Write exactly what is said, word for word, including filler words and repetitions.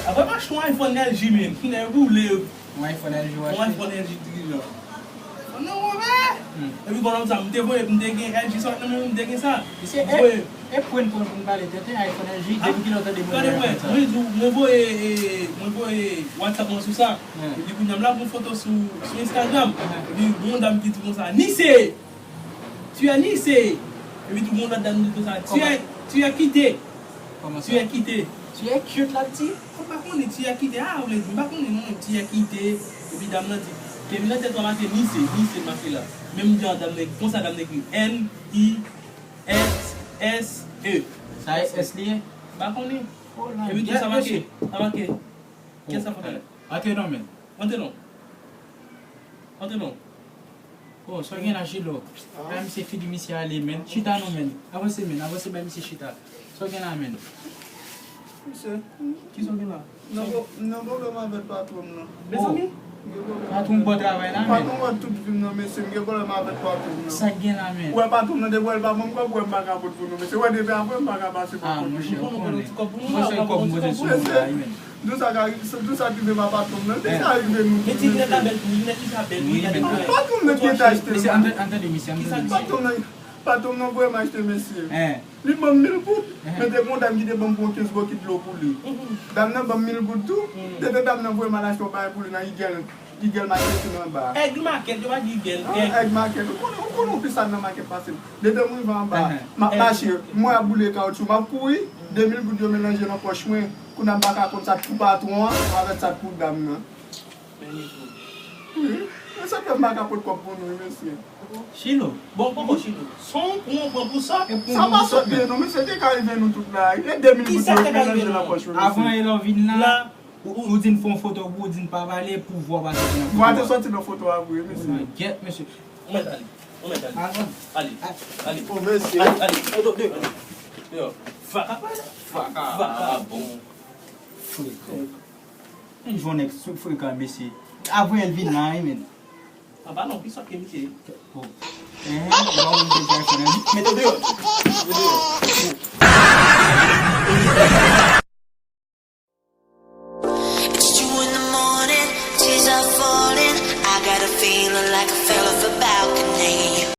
Apre m achte yon iPhone L G, men, m te boule. Yon iPhone L G w achte? Yon iPhone L G dirijan. Fò nan wè. Epi konnen sa, m te voye, m te gen L G sa, nan men m te gen sa. Misye, e, e pwen pou n pale tenten, iPhone L G, depi kilè w tande moun gen iPhone sa? Mwen di w, mwen voye, e, mwen voye WhatsApp mwen sou sa. Epi kounye a m la pran foto sou, sou Instagram. Epi yon dam ki di konsa, Nice! Tu es Nice! Epi tou yon lòt dam di konsa, tu es, tu es quitté! Tu es quitté! Tu es cute la ti? Mwen pa konnen, tu es quitté. Ah, ou vle di, m pa konnen non, tu es quitté. Epi dam nan di, Kevin nan tèt ou make Nice, Nice make la. Menm jan dam nan, konsa dam nan ekri N I S S E. Sa e S li ye? M pa konnen. Epi tou sa make, sa make. Kiyès sa fè? Antre non, men. Antre non. Antre non. Oh, sa w gen la, Jilo? Bay misye figi misye ale, men. Chita non, men. Avanse, men. Avanse, bay misye chita. Sa w gen la, men? Misye. Kisa w gen la? M nan pwoblèm avèk patwon m nan. Mezanmi. Patwon bò travay la, men. Patwon wè tout vi m nan, mesye, m gen pwoblèm avèk patwon m nan. Sa k gen la, men? Ou wè patwon m nan, depi w wè l pa ban m kòb, ou wè m pa ka pot pou nou, mesye. Ou wè depi apre, m pa ka pase pa pot pou nou. Ou konnen w pa pote ti kòb pou nou la, ou pa pote ti kòb pou nou la, men. Tout sa ka rive, tout sa k rive m a patwon m nan, li te ka rive nou tou, mesye. Men ti linèt la bèl tou, linèt li sa bèl, wi, gade. Patwon m nan ki te achte m. Mesye, ann tande, mesye, ann tande, mesye. Patwon m nan, patwon m nan voye m achte, mesye. Li ban m mil goud, men te gen yon dam ki te ban m pou yon kenz bokit dlo pou li. Dam nan ban m mil goud tou, depi dam nan voye m al achte yon bagay pou li nan Eagle, Eagle Market nan anba. Egg Market, yo pa di Eagle, Egg. Egg Market, ou konnen, ou konnen yon plis sa nan makèt pase m. Depi m rive anba, m ap mache, m wè ap boule kawotchou, m ap kouri, de mil goud yo melanje nan pòch mwen. Kounye a m pa ka konn sa t pou patwon an avèk sa t pou dam nan. Wi. Men sa k fè m pa ka pot kòb pou nou, wi, mesye. Chilo. Bon, poko Chilo. Son pou yon pran pou sa. Sa pa sot byen non, mesye, te ka rive nou tout la. E de mil goud yo melanje nan pòch mwen, mesye. Avan e lè w vin la, ou, ou di n fè yon foto pou ou, di n pa pale, pou vwa pa soti nan foto a. Vwa te soti nan foto a vre, mesye. Ou mèt ale. Ou mèt ale. Ale. Ale. Oh, mesye. Ale, ale. Deyò. Deyò. Vakabon. Vakabon. Frekan. Yon nèg sou frekan, mesye. Avan e lè vin la, wi, men. Apa non, pi sòt ke misye. Oh. Enhen, e pa ou menm ki te fè fè nan li. Mete w deyò. Mete w deyò.